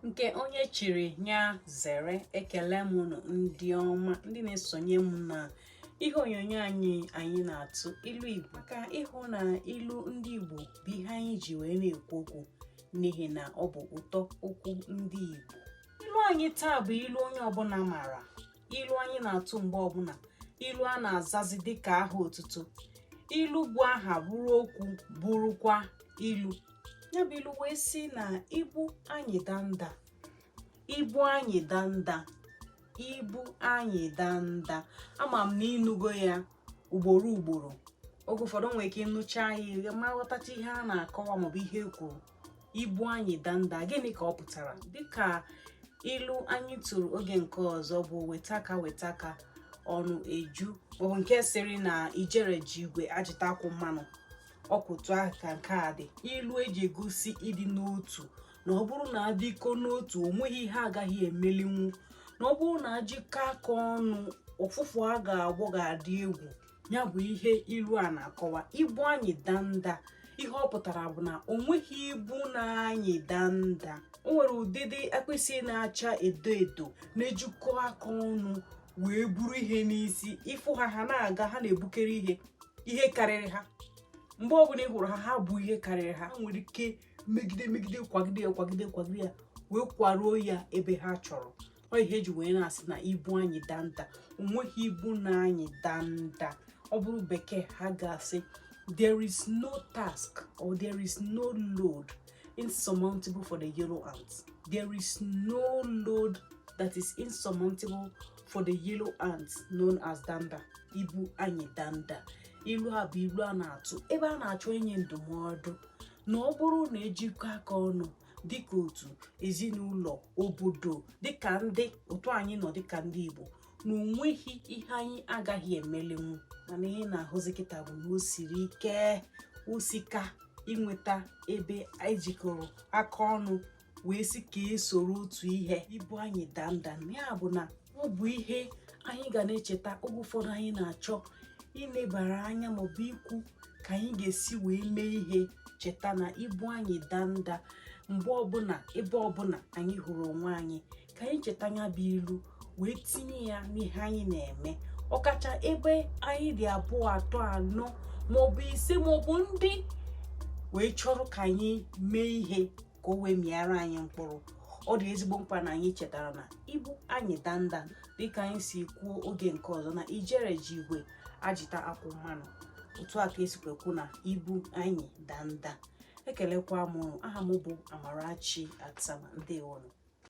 Nke onye chiri ya zere. Ekele m unu ndị ọma, ndị na-esonye m na ihe onyonyo anyị. Anyị na-atụ ilu Igbo maka ịhụ na ilu ndị Igbo bụ ihe anyị ji wee na-ekwu okwu, n'ihi na ọ bụ ụtọ okwu ndị Igbo. Ilu anyị taa bụ ilu onye ọbụla mara, ilu anyị na-atụ mgbe ọbụla, ilu a na-azazi dịka aha otutu, ilu bụ aha bụrụ okwu bụrụkwa ilu. Ya bụ ilu wee sị na ibu anyị danda, ibu anyị danda, ibu anyị danda. Ama m na ịnụgo ya ugboro ugboro. Oge ụfọdụ nwere ike ịnụcha ya ma ghọtacha ihe a na-akọwa maọbụ ihe e kwuru. Ibu anyị danda, gịnị ka ọ pụtara? Dịka ilu anyị tụrụ oge nke ọzọ bụ weta aka, weta aka, ọnụ eju, maọbụ nke sịrị na ijere ji igwe ajịta akwụ mmanụ. Ọkwa otu ahụ ka nke a dị. Ilu eji egosi ịdị n'otu, na ọ bụrụ na adịkọ n'otu, o nweghị ihe agaghị emelinwu, na ọ bụrụ na ajikọ aka ọnụ, ọfụfụ a ga-agbọ ga-adị egwu. Ya bụ ihe ilu a na-akọwa. Ibu anyị danda, ihe ọ pụtara bụ na o nweghị ibu na-anyị danda. O nwere ụdịdị akpịsị na-acha edo edo na-ejikọ aka ọnụ wee buru ihe n'isi. Ịfụ ha, ha na-aga, ha na-ebukere ihe, ihe karịrị ha. Mgbe ọbụla ị hụrụ ha, ha bụ ihe karịrị ha. Ha nwere ike megide megide, kwagide ya, kwagide, kwagide ya, wee kwaruo ya ebe ha chọrọ. Ọ ihe eji wee na-asị na ibu anyị danda, onweghị ibu na-anyị danda. Ọ bụrụ Bekee, ha ga-asị there is no task or there is no load insurmountable for the yellow ant. There is no load that is insurmountable for the yellow ant known as danda. Ibu anyị danda. Ilu a bụ ilu a na-atụ ebe a na-achọ inye ndụmọdụ na ọ bụrụ na ejikọ aka ọnụ dịka otu ezinụlọ, obodo, dịka ndị otu anyị nọ, dịka ndị Igbo, na onweghị ihe anyị agaghị emelinwu. Mana ihe na-ahụzi kịta bụ na o siri ike, osika inweta ebe anyị jikọrọ aka ọnụ wee sị ka esoro otu ihe. Ibu anyị danda, ya bụ na ọ bụ ihe anyị ga na-echeta oge ụfọdụ anyị na-achọ ilebara anya maọbụ ikwu ka anyị ga-esi wee mee ihe. Cheta na ibu anyị danda. Mgbe ọbụla, ebe ọbụla anyị hụrụ onwe anyị, ka anyị cheta ya bụ ilu wee tinye ya n'ihe anyị na-eme, ọkacha ebe anyị dị abụọ, atọ, anọ maọbụ ise maọbụ ndị wee chọrọ ka anyị mee ihe ka o wee mịara anyị mkpụrụ. Ọ dị ezigbo mkpa na anyị chetara na ibu anyị danda, dịka anyị si kwuo oge nke ọzọ na ijere ji igwe ajịta akwụ mmanụ. Otu a ka esikwa ekwu na ibu anyị danda. Ekelekwa m. Aha m bụ Amarachi Atama. Ndewonu.